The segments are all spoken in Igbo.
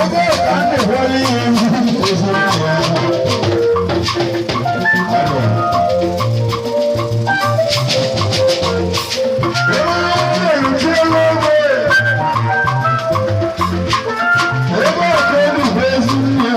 Ebe ka m na-ewere ihe ezigbo ya. Ebe ọkụ elu bụ ezi nne.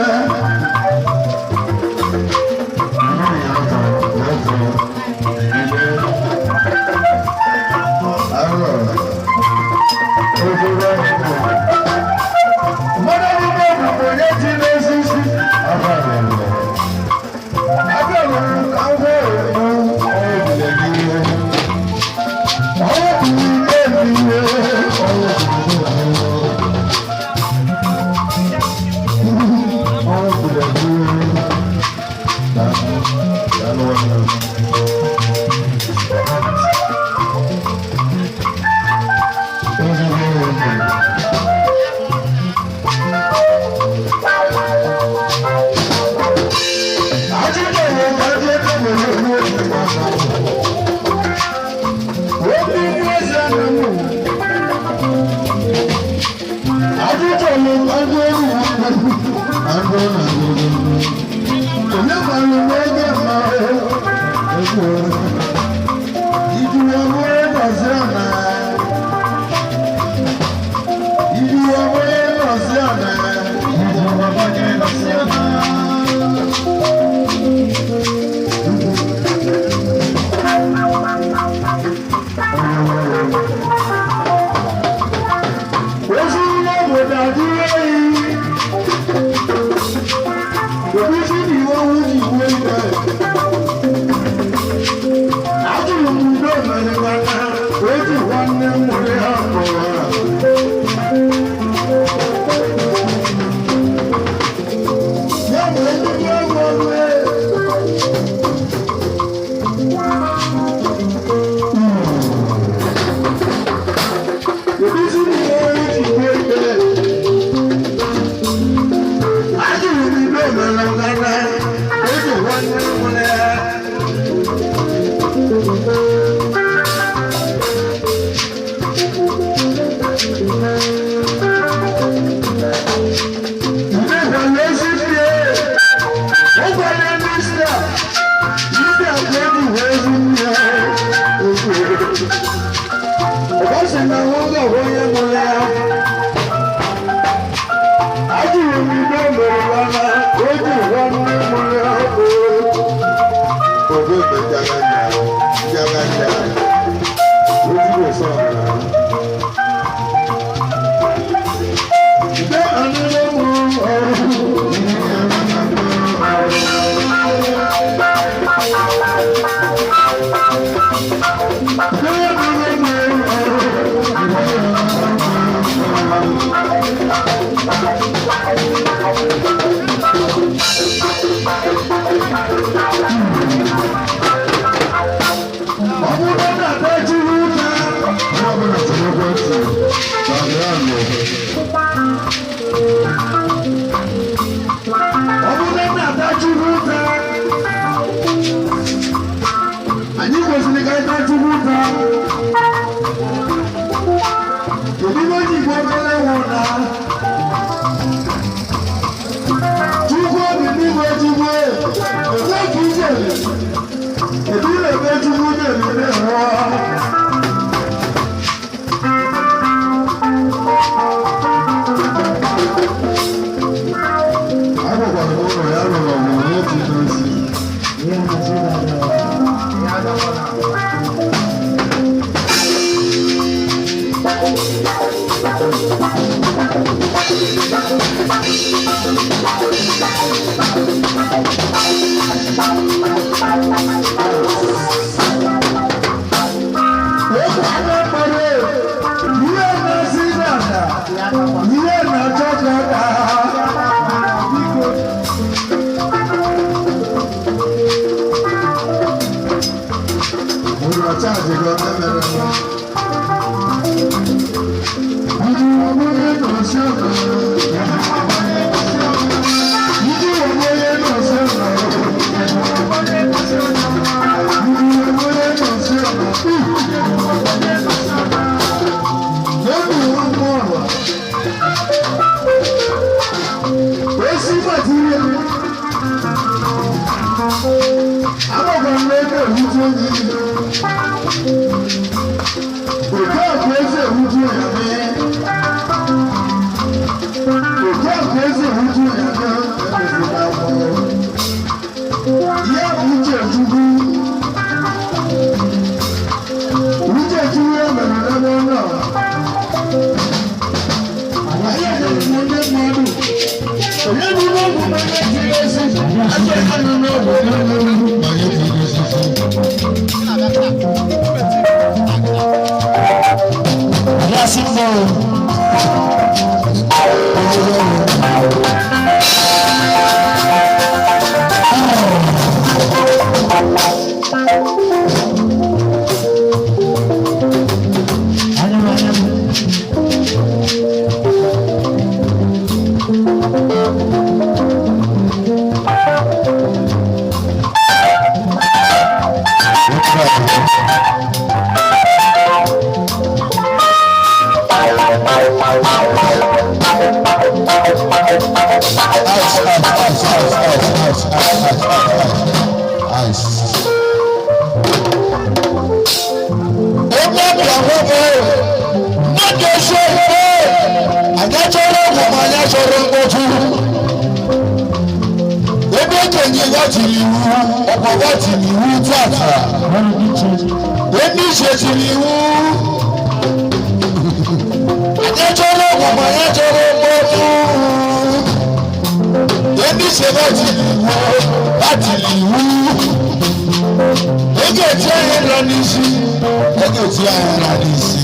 ewute onye ilu. Otu a ka esi ewute onye mee. Otu a ka esi ewute onye mee emezila akwụkwọ. Ya bụ uche Chukwu. Uche Chukwu ya mere n'ebe ọ nọ. Anyị na-ekwu ndị mmadụ. Onye bụ n'ọgwụ ma onye tiri ezi. Ajọ ihe nọ n'ọgwụ onye nọ n'ọgwụ ma onye tiri ezi. Yasi mo. Ice, ice, ice, ice, ice, ice, ice, ice, ice. Ebe ọbịa nwoke, mmadụ esi ofe, anyị chọrọ ọgwụ ma anyị chọrọ mkpọtụ. Ebe okenye ya tiri iwu, ọkwa ya tiri iwu tata. Ebe iche tiri iwu, anyị chọrọ ọgwụ ma anyị chọrọ mkpọtụ. Ebe iche ya tiri iwu, ya tiri iwu. Ego eti anyị nra n'isi, ego eti anyị nra n'isi.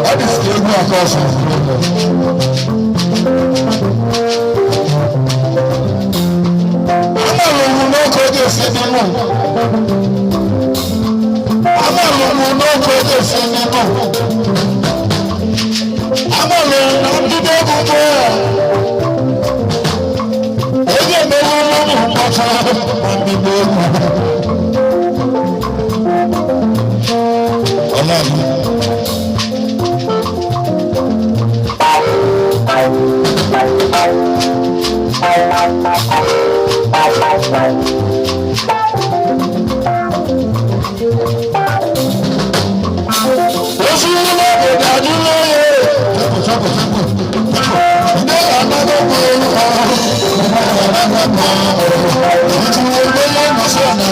Ọ dị ka egwu aka ọsọ. Amalụmụ n'oge oge esi dị mụ. Amalụmụ n'oge oge esi dị mụ. Amalụmụ na mbido egwu mụ. Ego emewu ụmụ mkpọtụ na mbido egwu. Ọlọ́run. Oṣù lọ́bọ̀dà dúró yẹ. Chapụ, chapụ, chapụ. Ndé ànágbogbo ànágbogbo ìtú olóyè mọ̀sánà.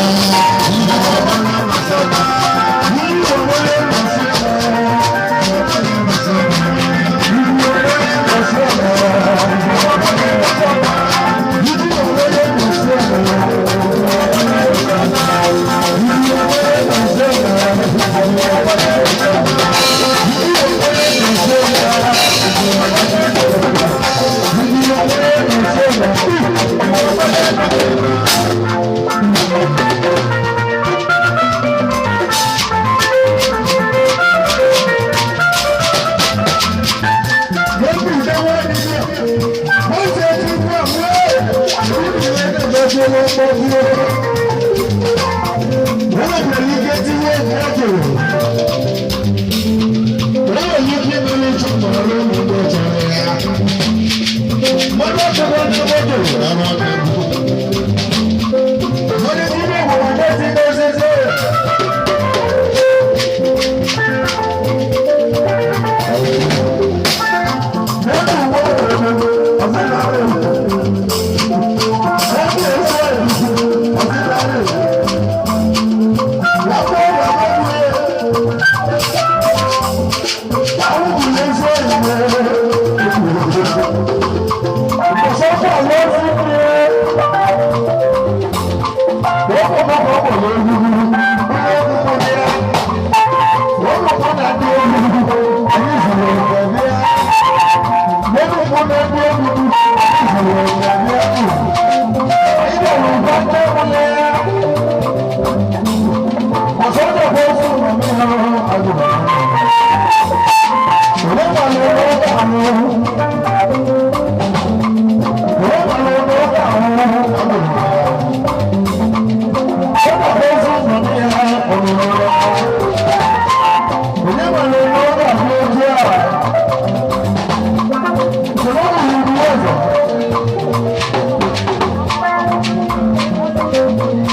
Thank you.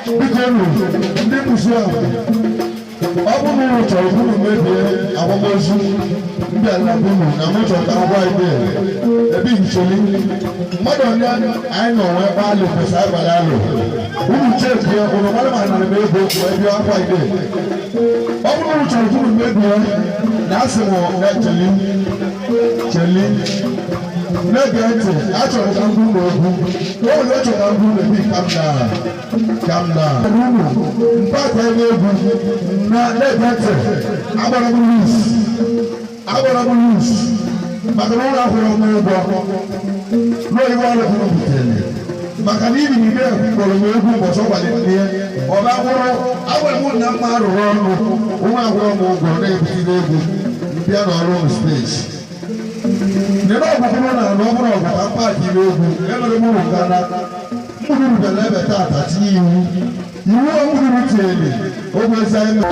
Biko nụ, ndị museum, ọ bụrụ na unu chọrọ ka unu mebie akwamozu ndị ala unu na mụ chọrọ ka agwa ide ebe ihicheli mmadụ onye anyị nọ nwee kpa alụ kwesịrị abalị alụ unu chekie unu mara ma nara m ego wee bịa akwa ide. Ọ bụrụ na unu chọrọ ka unu mebie na asị m na cheli cheli na-ege ntị, achọrọ ka m gwa unu okwu. O nwere chọrọ ka m gwa unu ebi kam down, calm down. Unu mpata ebe egwu na na-ege ntị, agbara m loose, agbara m loose maka na ụlọ akwụrụ m ụgwọ n'oyibo ọrụ kwuru butere maka na ibi n'ime kpọrọ m egwu ụbọchị ọ kwalite ihe ọ ba gwụrụ agwara m na mma rụrụ ọrụ ụmụ akwụrụ m ụgwọ na-ebute egwu mbịa n'ọrụ m stage. Nínú ọ̀gbọ̀n náà na ọ bụrụ ọgụ ka paaki ire egwu emere m uru ngana mkpụrụ bịara ebe taata tinye iwu iwu ọhụrụ tinyere ogwe ezi anyị.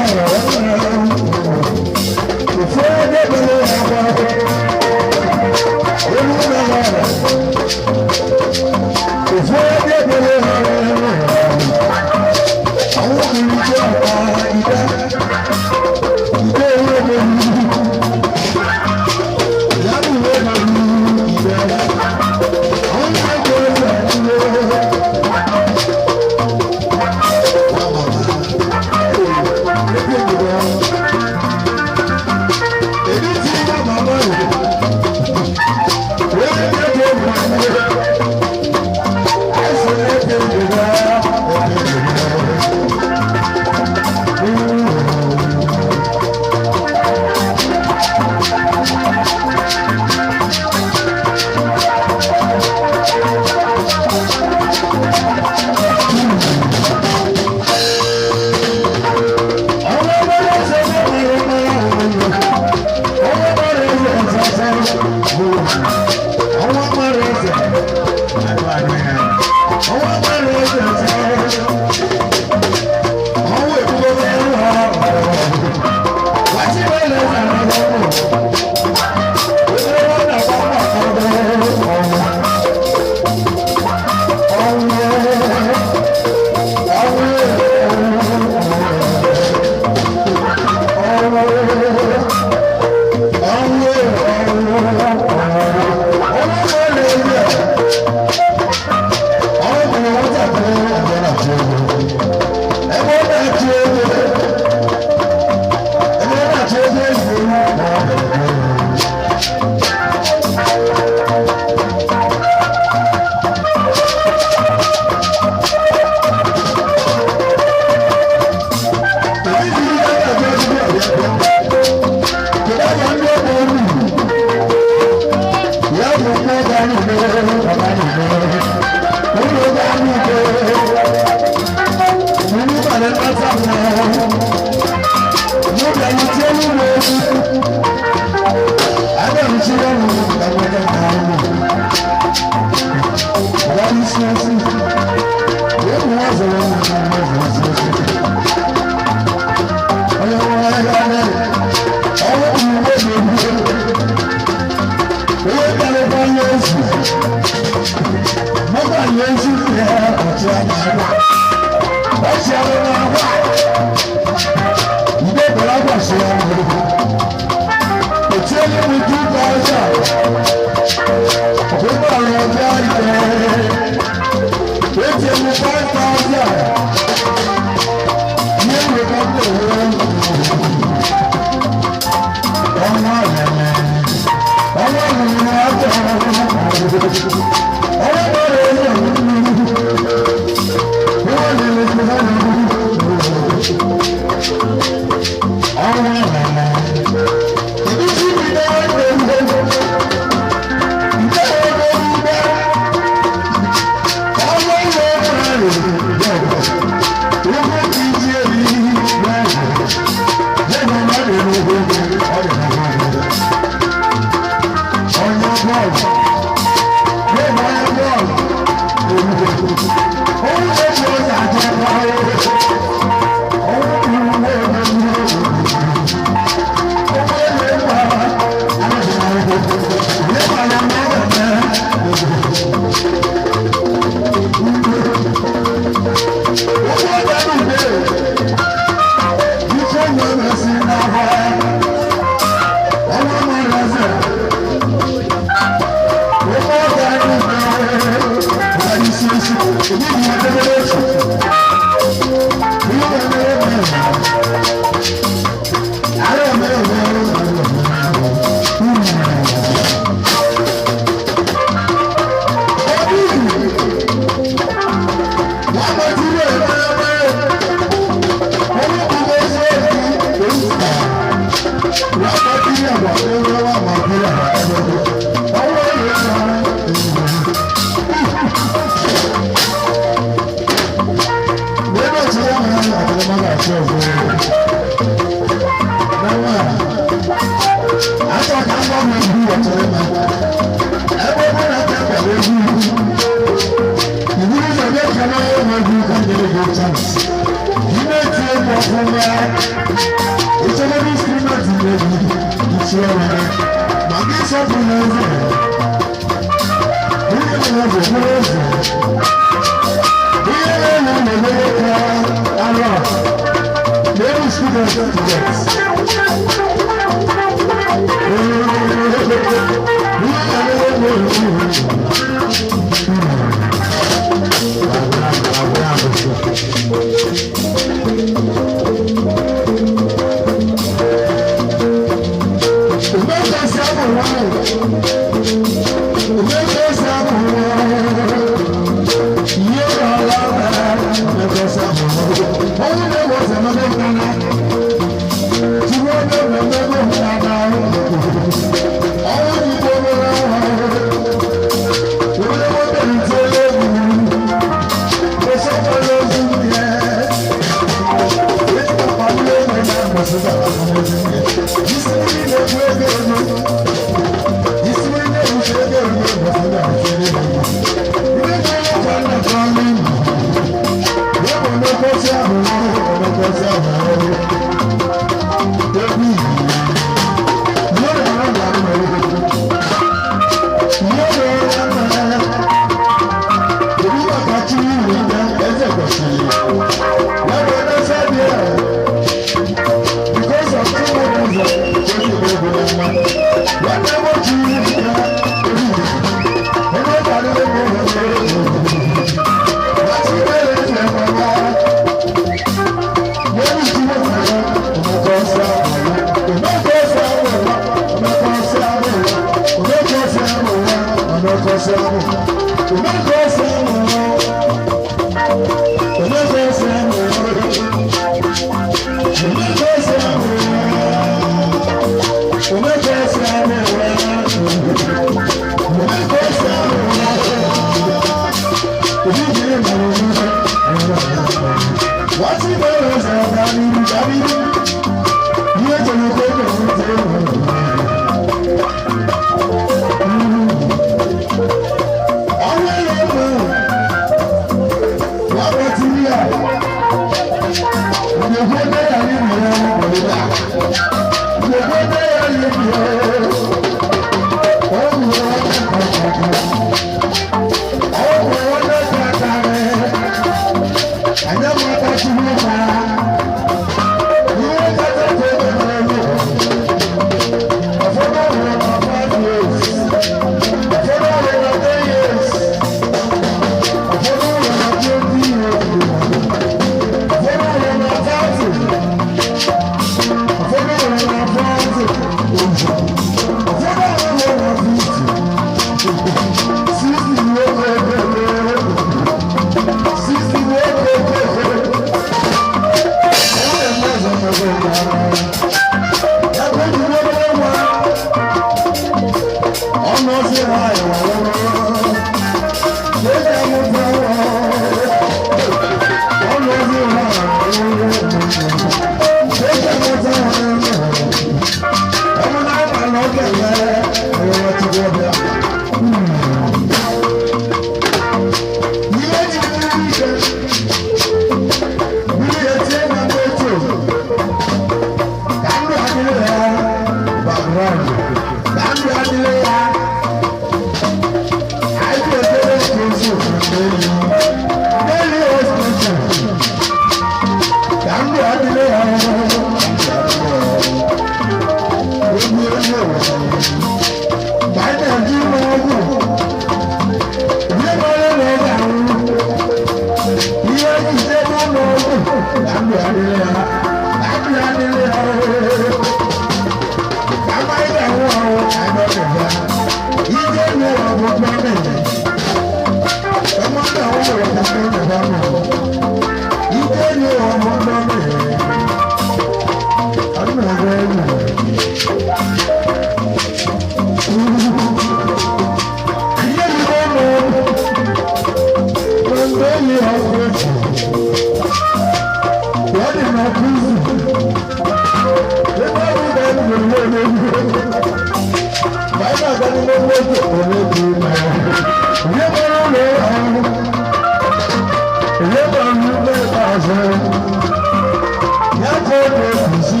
isi.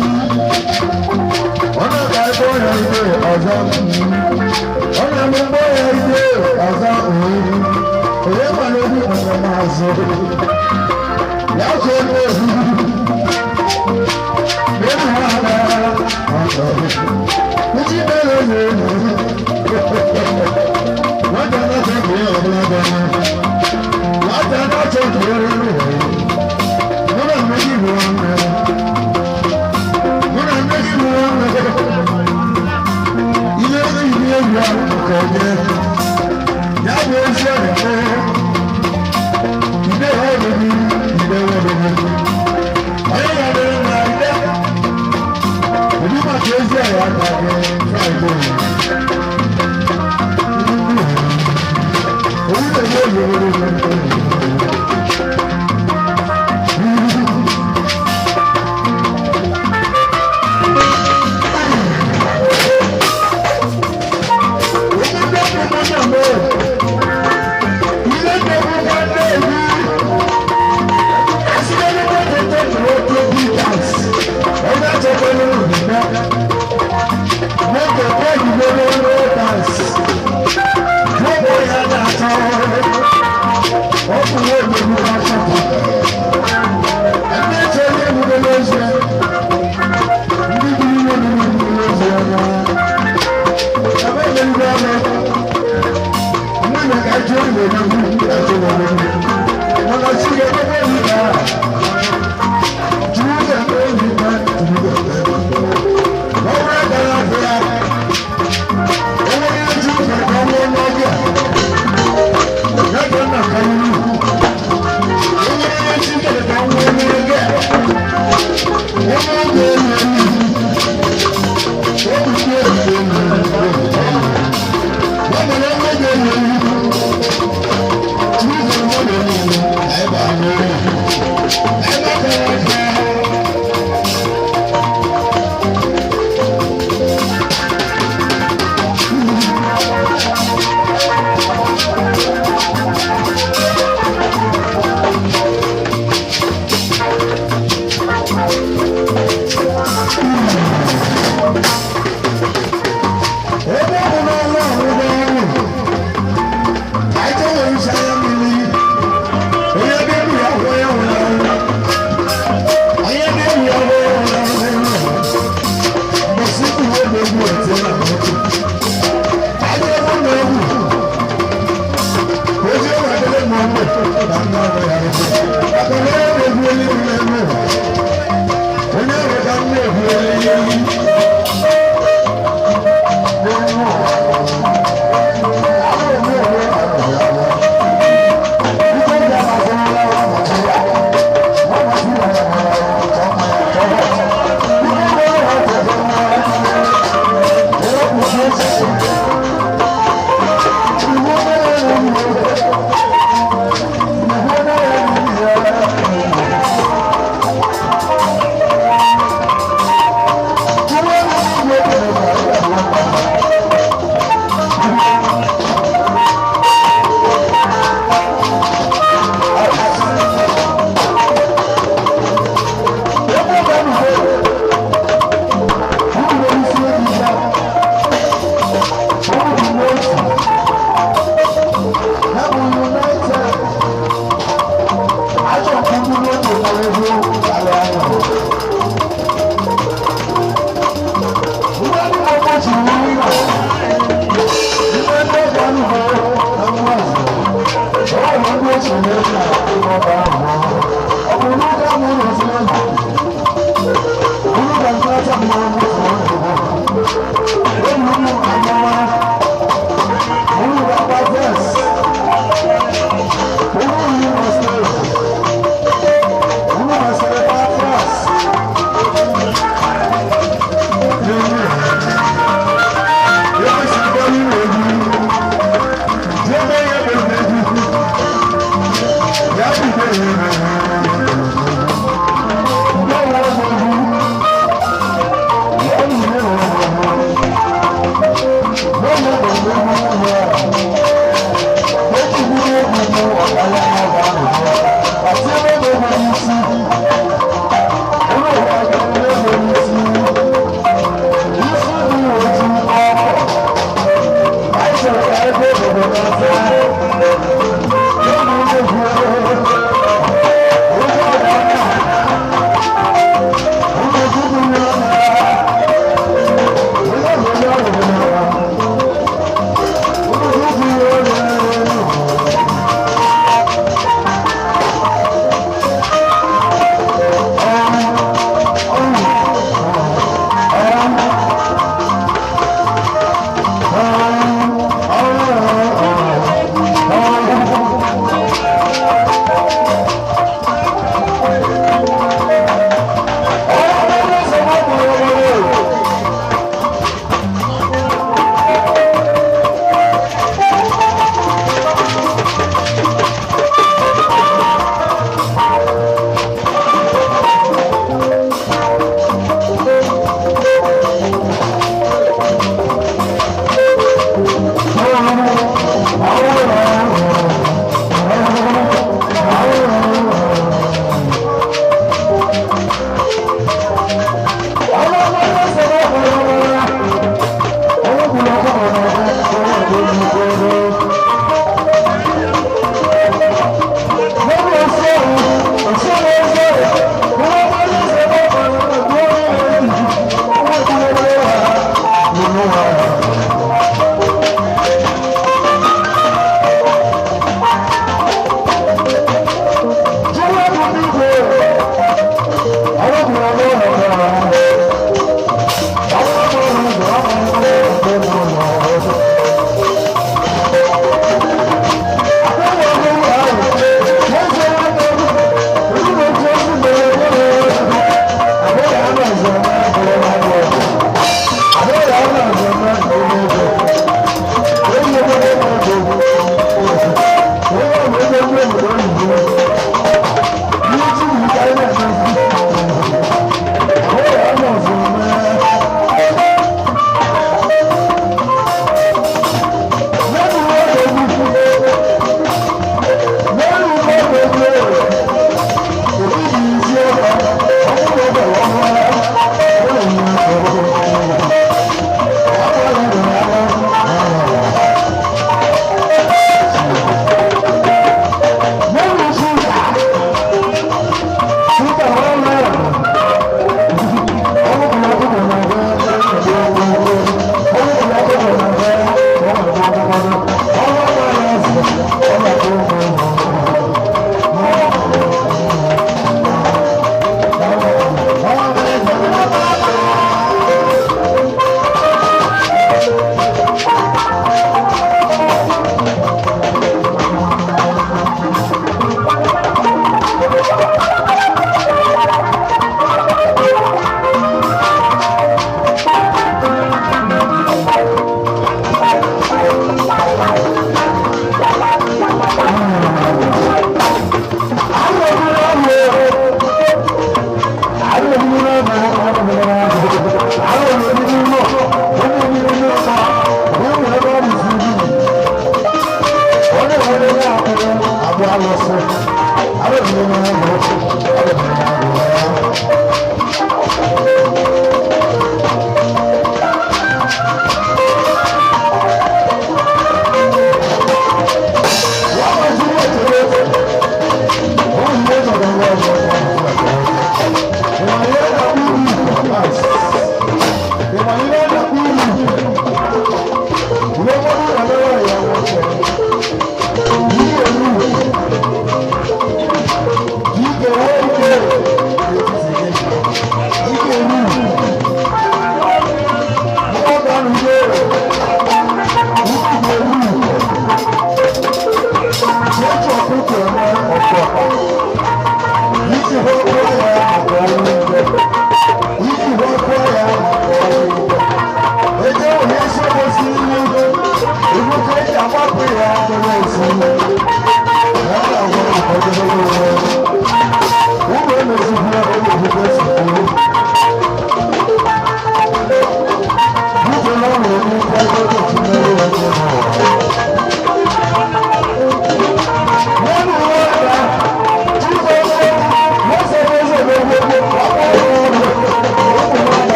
Ọ na-aga ebe ọrịa ide ọzọ. Ọ na-amụ mgbe ọrịa ide ọzọ òun. Onye mara obi mara maazị. Ya ka onye obi. N'elu ha agara ọzọ. Ndị mere na-elu. Nwata na-achọ ka ihe ọbụla gara. Nwata na-achọ ka ihe rere ụwa. Mụ na nne gị bụ nwanne. Mụ na nne gị bụ nwanne. Ihe ihe egwu ahụ nke onye. Ya bụ ezi ọrịa mee. Ide ha obibi, ide ha obibi. Onye ga-adịrị mma ide. Kedu maka ezi ọrịa aka gị Fraịde?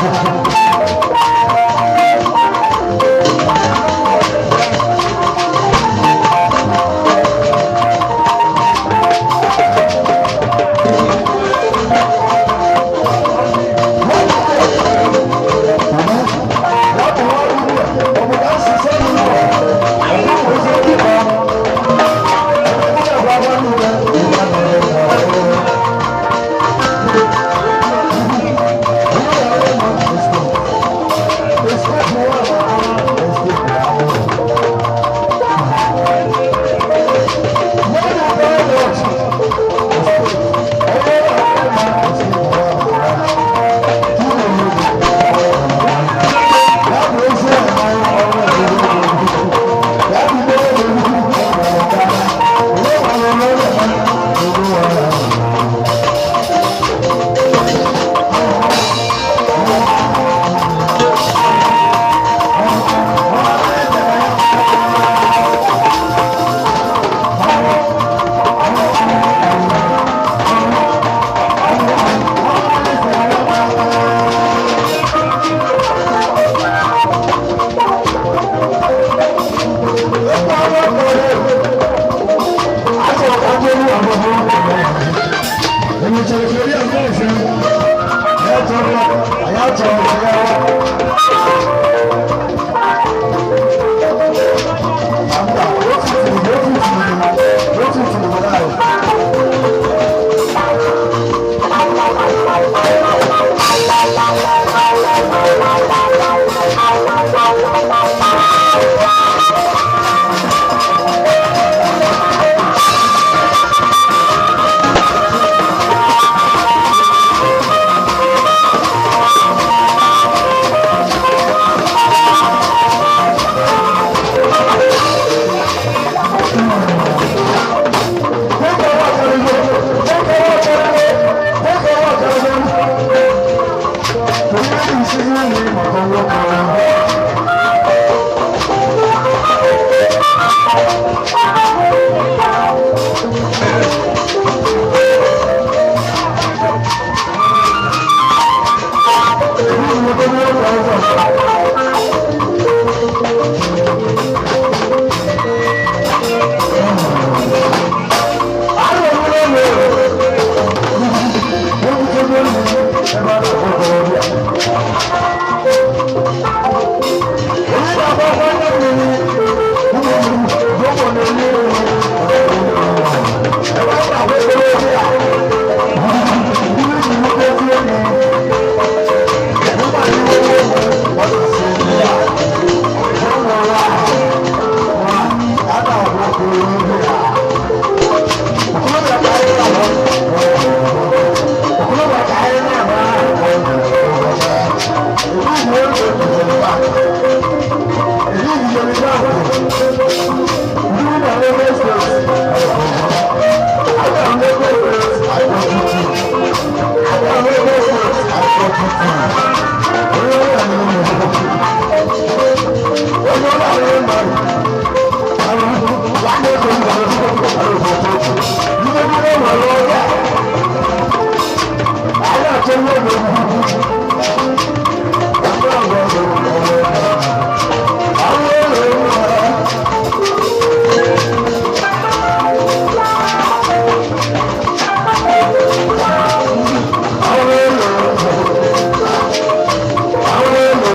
Thank you.